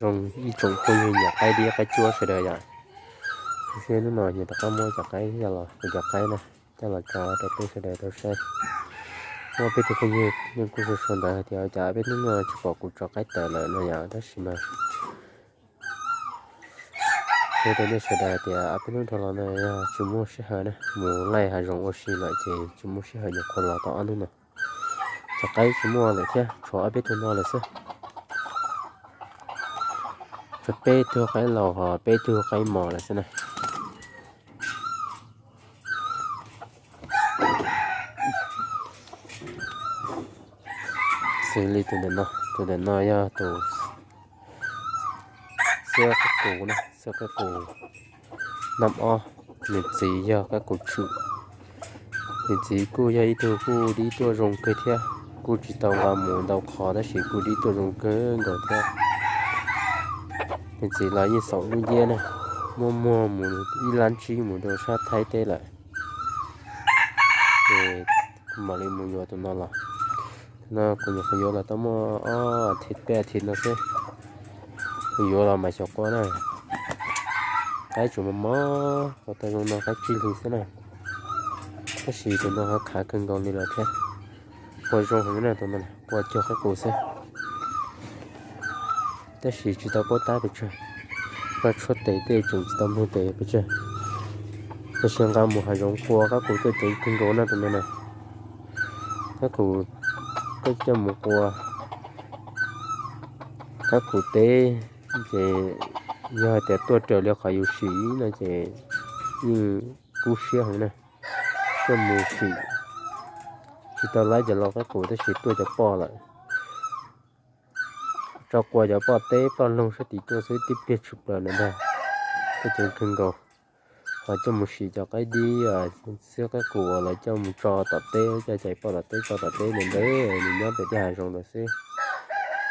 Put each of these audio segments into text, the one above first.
Zoo ib tsoom phooj ywg nyiam qaib dib qaib cuab sawv daws yom, zoo siab hnub no nyias rov qab muab cov qaib coj los, kuv cov qaib na, coj los tso rau peb sawv daws tau saib. Muaj peb tug phooj ywg yeej kuj sau sau ntawv hais tias cas peb hnub no tsis pom kuv tso qaib tawm lawm no yom, tab sis mas qhia rau nej sawv daws hais tias peb hnub dhau los no yog tsis muaj sij hawm na, mus laij hav zoov ua si lawm ces tsis muaj sij hawm nyuam qhuav los tau ob hnub no. Cov qaib tsis muaj lawm thiab, tshuav ob peb tug no lawm xwb. Tshuav peb tug qaib laus ho peb tug qaib mos lawm xwb na. Xws li tus ntawm no, tus ntawm no yog tus xiab qaib qus na, xiab qaib qus nab ob, nws txiv yog qaib qus tshwm. Nws txiv kuj yog ib tug kuj dib tuaj zoo kawg thiab, kuj tsis tau nqa mus ntau qhov tab sis kuj dib tuaj zoo kawg nkaus thiab. Nws txiv los yeej xaum lub nciab na, muaj muag mus ib lab tsib mus rau sab Thaib teb lawm. Ces mam li mus yuav tus no los. Tus no kuv nyuam qhuav yuav los tau muaj ob athiv peb athiv no xwb. Kuv yuav los mas xyov quaj na. Qaib tsuas mos mos, qhov tau zoo no qaib tsib hlis xwb na. Tab sis tus no ho khav kawg nkaus li lawm thiab. Qua zoo heev na tus no, qua cuag qaib qus xwb. Tab sis tsis tau paub tab pes tsawg, qua tshuab tes tej tseem tsis tau mloog tes pes tsawg. Tab sis nqa mus hav zoov qua qaib qus tej tseem kawg nkaus na tus no na. Qaib qus, koj coj mus qua qaib qus teb ces yog hais tias tuaj raws li qhov yus sim no ces yeej kub siab heev na. Tuaj mus sim tsis tau laib cov laus qaib qus tab sis tuaj cov poj lawm. Tso qua cov poj teb poj loog sab tim tuaj xwb tib pliag tshwm plaws lawm ntag. Tuaj ceev kawg nkaus. Ho coj mus sim cov qaib dib, xiab qaib qus uas lawv coj mus tso tom teb, coj cov poj tom teb tso tom teb ntawd ntawd, nws nyob pem tej hav zoov ntawd xwb.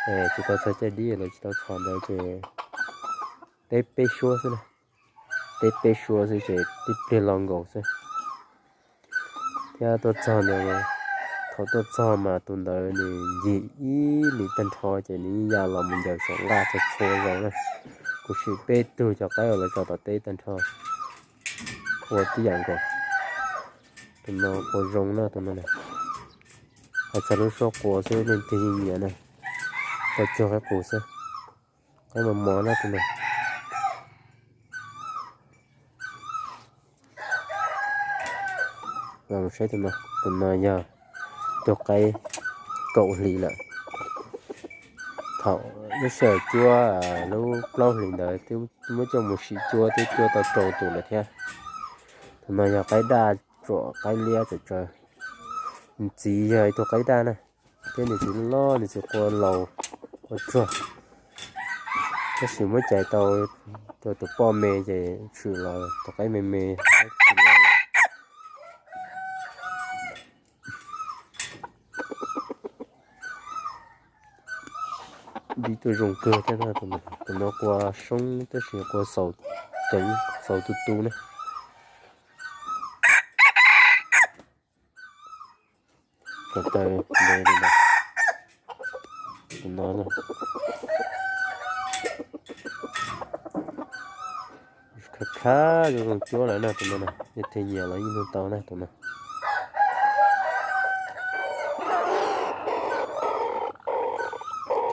Tsis tau txog caij dib los tsis tau txhom ntawd ces teb peb suab xwb na. Teb peb suab xwb ces tib pliag lo nkaus xwb. Thiab tuaj txog ntawd, thaum tuaj txog mas tus ntawd nws ncig ib lim tag nrho ces nws yeej ya los mus ncaws saum nqaj txhua txhua zaus na. Kuv sim peb tug cov qaib uas lawv tso tom teb tag nrho ua tib yam nkaus. Tus no qua zoo na tus no na. Hais txog lub suab qua xwb leej twg yeej nyiam na. Qua cuag qaib qus xwb. Qaib mos mos na tus no. Los saib tus no, tus no yog tug qaib kaum hlis lawm. Thaum lub sij hawm cuab lub plaub hlis ntawd twb muab coj mus sim cuab twb cuab tau rau tus lawm thiab. Tus no yog qaib daj tsuam qaib liab tsawm tsawv. Nws txiv yog ib tug qaib daj na, thiab nws txiv loj loj, nws txiv qua laus qua tsuag. Tab sis muab cais tau rau tus poj me ces tshwm los tus qaib me me. Dib tuaj zoo kawg thiab, tus no qua soob tab sis qua xaus ceev xaus tu tu na. Ko taw ntev li no, tus no na. Khab khab zoo zoo cuab lawm na tus no na, yog tus nyiam los yeej nug tau na tus no.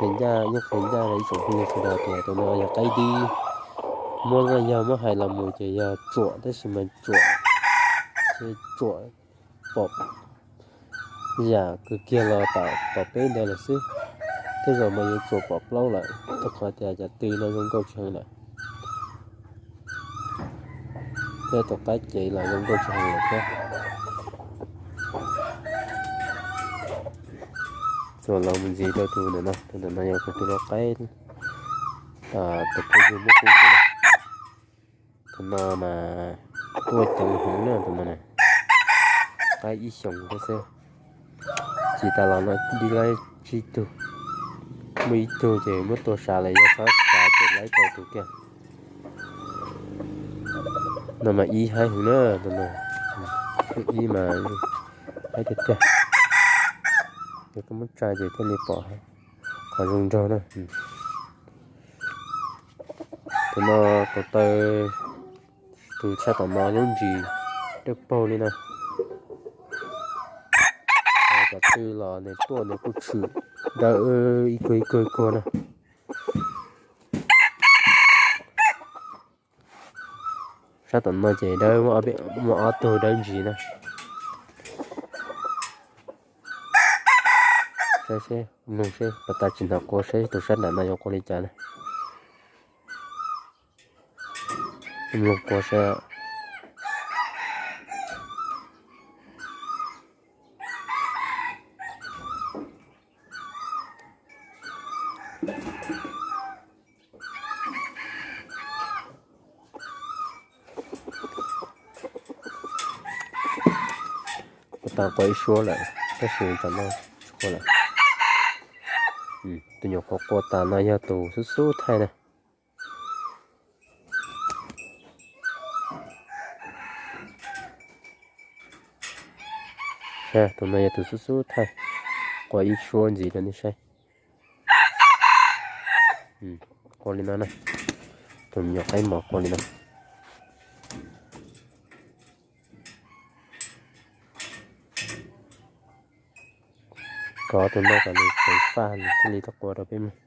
Qhia ncaj, yeej qhia ncaj rau ib tsoom phooj ywg sawv daws tias tus no yog qaib dib. Muab yog muab hais los mus ces yog tsuam tab sis mas tsuam, tsuam pom yam kawg kiag los pom peb ntawd lawm xwb. Tej zaum mas yuav tsuam pom plaub lawm, rau qhov tias cov tw no zoo nkauj tsis heev lawm. Thiab tus qaib cev los zoo nkauj tsis heev lawm thiab. Txuas los mus ntxiv rau tus ntawm no, tus ntawm no yog kuv tus lau qaib, tus phooj ywg muab pub kuv na. Tus no mas tuaj ceev heev na tus no na, qaib ib xyoos thiab xwb. Tsis tas los no dib laib tsib tug, muaj ib tug ces muab tua sav lawm, yog txhob sav ces laib tau tus kiag. No mas ib haib heev na, ib mas haib tiag tiag. Yog koj muab tsa ces thiaj li pom qhov zoo nraug na. Tus no, tus taw, tus sab tom no lub ntsis dawb paug li no. Cov twg los nws tuaj nws kuj tshwm dawb ib kuag ib kuag ib kuag na. Sab tom no ces dawb, muaj ob tug dawb ntsis na. Saib seb, mloog seb, pas tas tsis hnov qua seb tus sab nram no yuav qua li cas na. Mloog qua seb. Ua tas qua ib suab lawm, tab sis tam no tsis qua lawm. Tus nyuam qhuav qua tas no yog tus xub xub thaij na. Tus no yog tus xub xub thaij, qua ib suab ntxiv rau nej saib. Qua li no na, tus me nyuam qaib mos qua li no. Kov tus no kom nws txeev faj nws thiaj li tau qua rau peb mloog.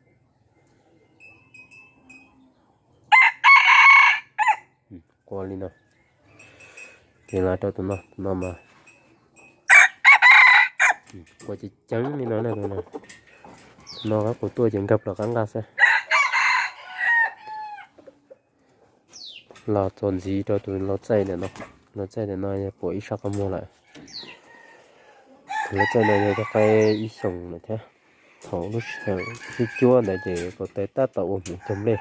Qua li no. Ces los rau tus no, tus no mas qua ceev ceev li no na. Tus no qab kuv tuaj ces nkag plaws qab nqaj xwb. Los txuas ntxiv rau tus lau txaij ntawm no. Lau txaij ntawm no yog puas ib sab qab muag lawm. Tus lau txaij no yog rau qaib ib xyoos lawm thiab. Thaum lub sij hawm cuab cuab ntawd ces kuv taw tab tom ua hmuv cog nplej.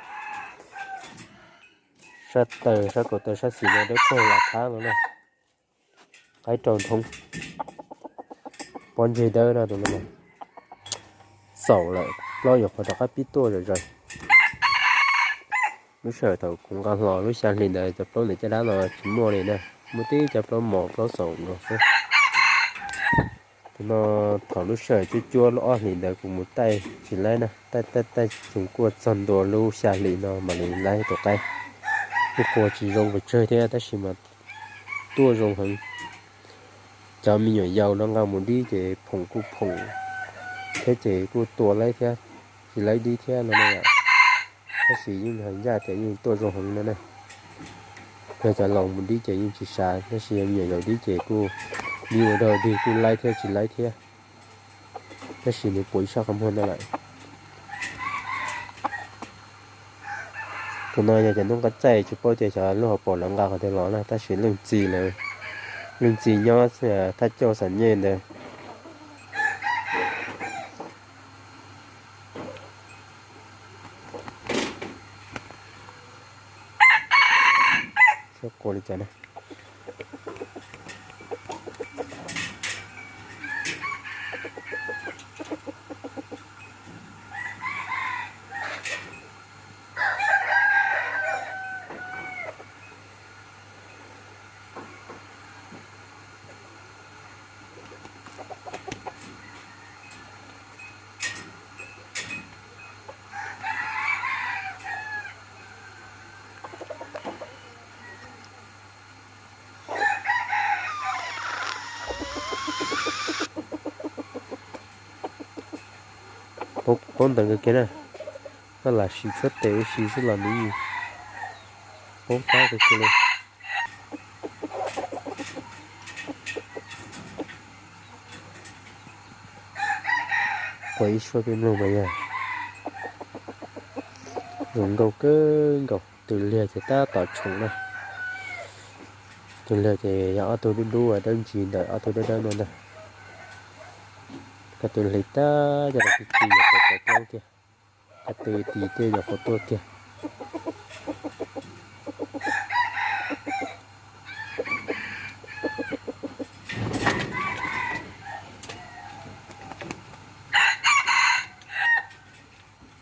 Sab taw, sab kuv taw sab xis no dawb paug lam thab no na. Qaib rau nthoob, pob ntseg dawb no tus no. Xaum lawm, plaub yuav qhuav rov qab pib tuaj zom zaws. Lub sij hawm thaum kuv nqa hlo lub xya hli ntawd cov plaub ntawm caj dab no tsis muaj li na, muaj tib cov plaub mos plaub xaum no xwb. Tus no thaum lub sij hawm cuab cuab lub ob hlis ntawd kuv mus taij tsis laib na, taij taij taij tsoos kuaj txog ntua lub xya hli no mam li laib tus qaib. Kuj qua tsis zoo pes tsawg thiab tab sis mas tuaj zoo heev. Cov me nyuam yaus no nqa mus dib ces phoom kuj phoom thiab ces kuj tua laib thiab, tsis laib dib thiab no na. Tab sis yeej hais ncaj tias yeej tuaj zoo heev no na. Yog cov laus mus dib ces yeej tsis sav, tab sis yog me nyuam yaus dib ces kuj dib ua dog dig kuj laib thiab tsis laib thiab. Tab sis nws puas ib sab qhov muag ntawd lawm. Tus no yog cov ntoo nqaij txaij, tsis paub tias xyov lub hauv paus lawv nqa qhov twg los na, tab sis leej txiv lawv, leej txiv nyob thaj cauj xam nyej ntawd. Saib qua li cas na. Paub ntawv kawg kiag na, koj lam sim tshuab tes ua si xwb los nws yeej paub tab kawg kiag li. Qua ib suab peb mloog mas yog zoo nkauj kawg nkaus. Tus liag ces tab tom tshoom na. Tus liag ces yog ob tug dub dub dawb ntsis ntawm ob tug dawb dawb no ntag. Koj tus hlis tag coj los tis tis nyuam qhuav tawm plaub kiag, koj tus tis tej nyuam qhuav tuaj kiag.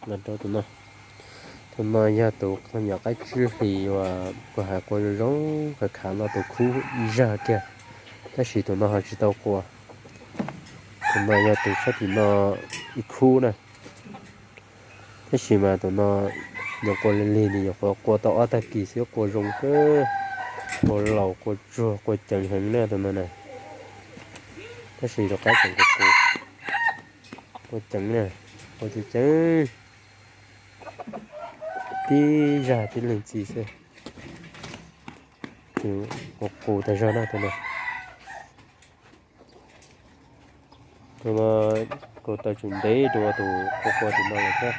Los rau tus no. Tus no yog tus me nyuam qaib tswv hlis uas kuv hais qua zoo zoo khav khav no, tus khub zag kiag, tab sis tus no ho tsis tau qua. Tus no yog tus sab tim no ib khub na, tab sis mas tus no Nyuam qhuav lig lig nws nyuam qhuav qua tau ob tag kis xwb, qua zoo kawg, qua laus qua tsuag qua ceev heev na tus no na. Tab sis rov qab tseem qua qus, qua ceev na, qua ceev ceev, tib zag tib leeg txiv xwb. Qua qus tag zog na tus no. Tus no kuv tau tseem ntev dua tus qua qua tus no lawm thiab,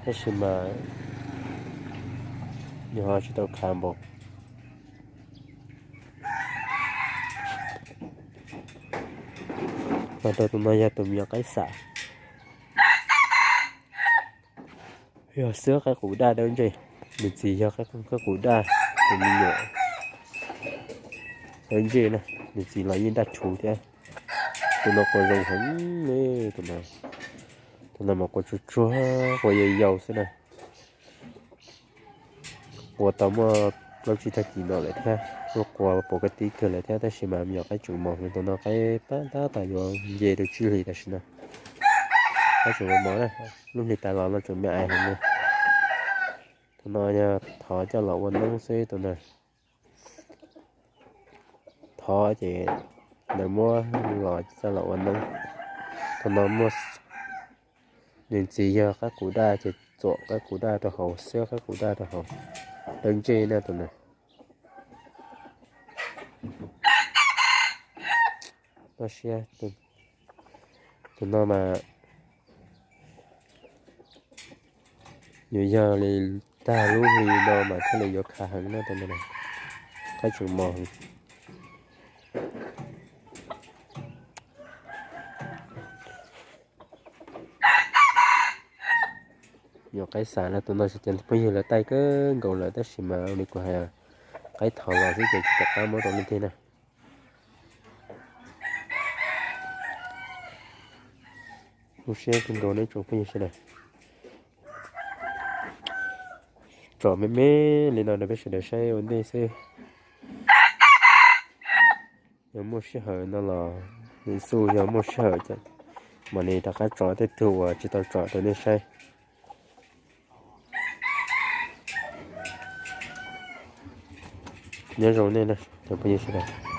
tab sis mas nws ho tsis tau khav npaum. Los rau tus no yog tus me nyuam qaib xam, yog xwb qaib qus daj dawb ntsej. Nws txiv yog qaib qus daj, tus me nyuam dawb ntsej na, nws txiv los yeej daj thuv thiab. Tus no qua zoo heev, tus no, tus no mas qua tsuag tsuag, qua yau yau xwb na. Qua tau muaj plaub tsib tag kis no lawm thiab, muab qua pom kab tib kawg lawm thiab, tab sis mas me nyuam qaib tseem mos heev, tus no qaib pab tab tom yuav nce rau tsib hlis tam sim no. Qaib tseem mos mos na, lub hli tas los no tseem me ais heev li. Tus no yog thov coj los ua noob xwb tus no. Thov ces lawv muab los coj los ua noob. Tus no muaj, nws txiv yog qaib qus daj ces txuam qaib qus daj rau hauv, xwab qaib qus daj rau hauv, dawb ntsej na tus no. Toj siab, tus no mas yuav yog li tag lub hli no mas thiaj li yuav khav heev na tus no, qaib tseem mos heev. Nyuam qaib xam no tus no ces phooj ywg lawv taij kawg nkaus lawm tab sis mas ua li kuv hais, qaib thov los xwb ces tsis pom qab muab rau leej twg na. Lub siab kawg nkaus ne tsoom phooj ywg sawv daws. Tsom me me li no rau peb sawv daws saib ua ntej xwb. Yog muaj sij hawm no los nim xu yog muaj sij hawm mam li rov qab tsom tej tug uas tsis tau tsom rau nej saib. Nyob zoo nej cov phooj ywg sawv daws.